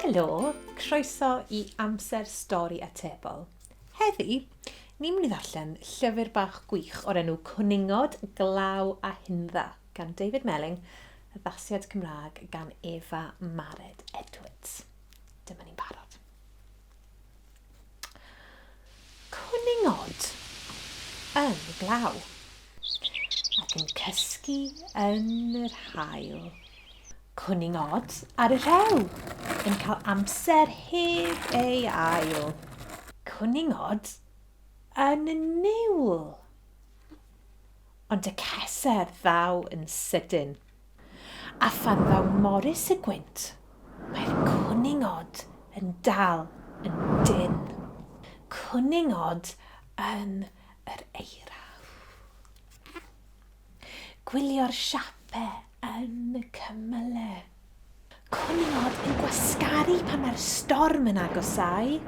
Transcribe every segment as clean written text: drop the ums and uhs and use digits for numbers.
Helo, croeso i Amser Stori Atebol. Heddi, ni'n mynd i ddarllen llyfr bach gwych o'r enw Cwningod, Glaw a Hindda gan David Melling, addasiad Cymraeg gan Efa Mared Edwards. Dyma ni'n barod. Cwningod yn y glaw ac yn cysgu yn yr haul. Cwningod ar y rhew yn cael amser heb ei ail. Cwningod yn y niwl. Ond y ceser ddaw yn sydyn. A phan ddaw Morris y gwynt, mae'r cwningod yn dal yn dynn. Cwningod yn yr eira. Gwylio'r siape yn y cymyle. Cwningod yn gwasgaru pan mae'r storm yn agosáu.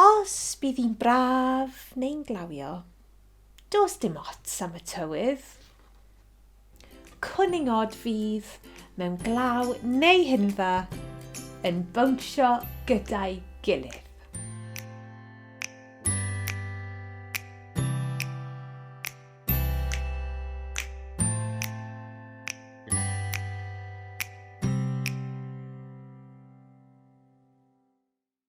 Os bydd hi'n braf neu'n glawio, Does dim ots am y tywydd. Cwningod fydd mewn glaw neu hindda yn bownsio gyda'i gilydd.